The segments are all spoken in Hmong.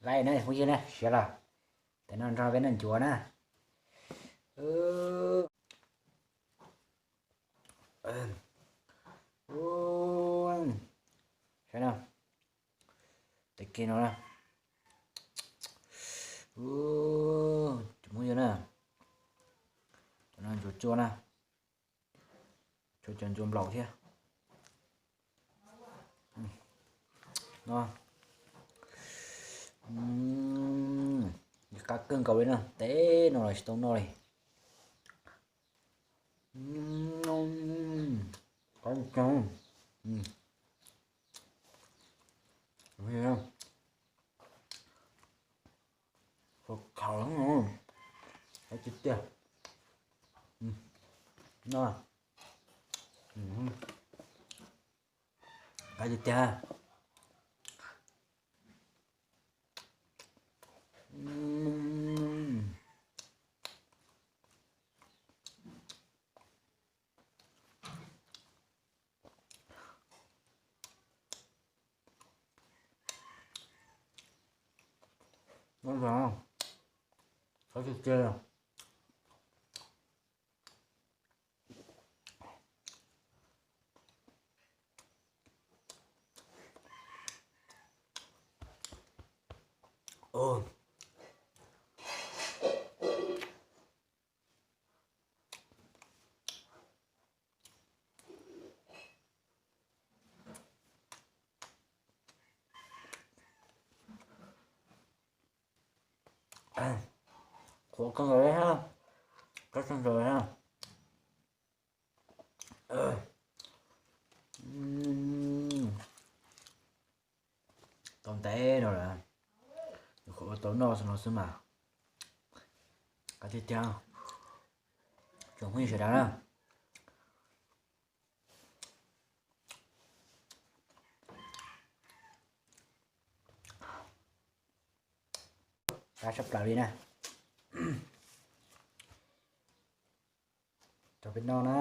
Peb na phooj ywg na, siav los, tes no nrog peb noj ncuav na. Saib no, tes kiag no na. Cov phooj ywg na, cov no ncuav tsua na, tshuav cov ncuav nplaum thiab. No, qab kawg nkaus li na, teb no los tsis tau noj li. Qab kawg. Qab tiag tiag. No, qab tiag tiag. Qab tiag tiag. Qhuav kawg nkaus li thiab, qab kawg nkaus li thiab. Tau ntev no lawm, nyuam qhuav ua tau noj no xwb mas. Qab tiag tiag. Tsoom phooj ywg sawv daws na, qab tshaj plaws li na. Rau peb noj na.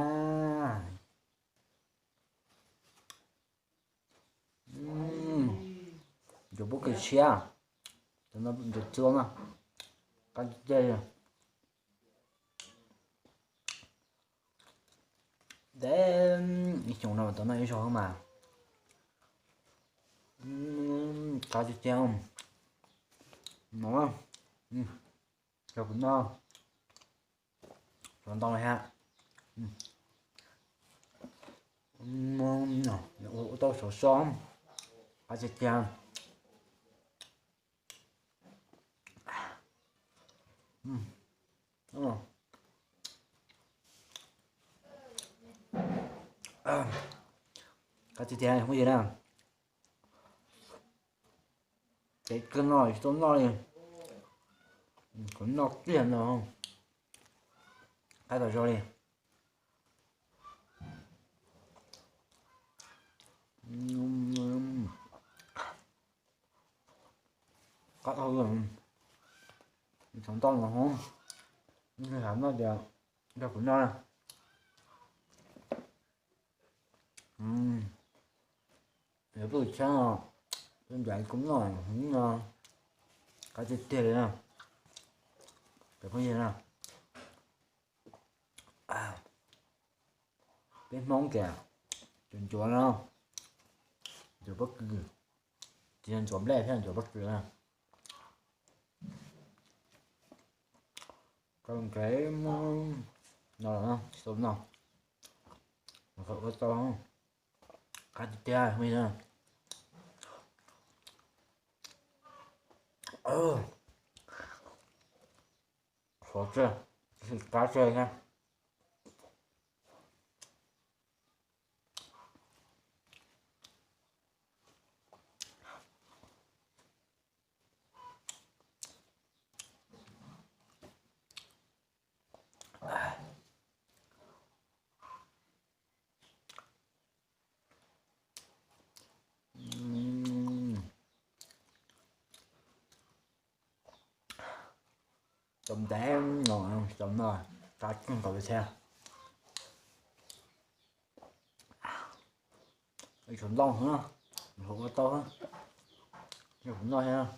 Ncuav pob kws tshiab, ncuav tsua mas, qab tiag tiag li. Ntev ib xyoos no tau noj ib zaug mas. Qab tiag tiag. No, rau kuv noj, sov ntoo li hab. Ua tau sov so, qab tiag tiag. Qab tiag tiag phooj ywg na. Ces kawg no tsis tau noj li, kuv noj kiag no, qab tas zog li. Qab dhau, txhoov ntau no, noj tias nrog kuv noj. Yog peb ua tshab no, peb ncav kuv noj no, qab tiag tiag li na. Cov phooj ywg na, peb Hmoob tias ncuav ncuav no, ncuav pob kws, tsis yog ncuav nplej thiab, ncuav pob kws na. Rau nqe no, tsis tau noj, ua tau, qab tiag tiag. Qhuav tsawg, qab tsawg thiab. Tau ntev no, tau no, qab kawg nkaus li thiab. Ib tsoom ntoo na, ua tau, yog kuv noj thiab.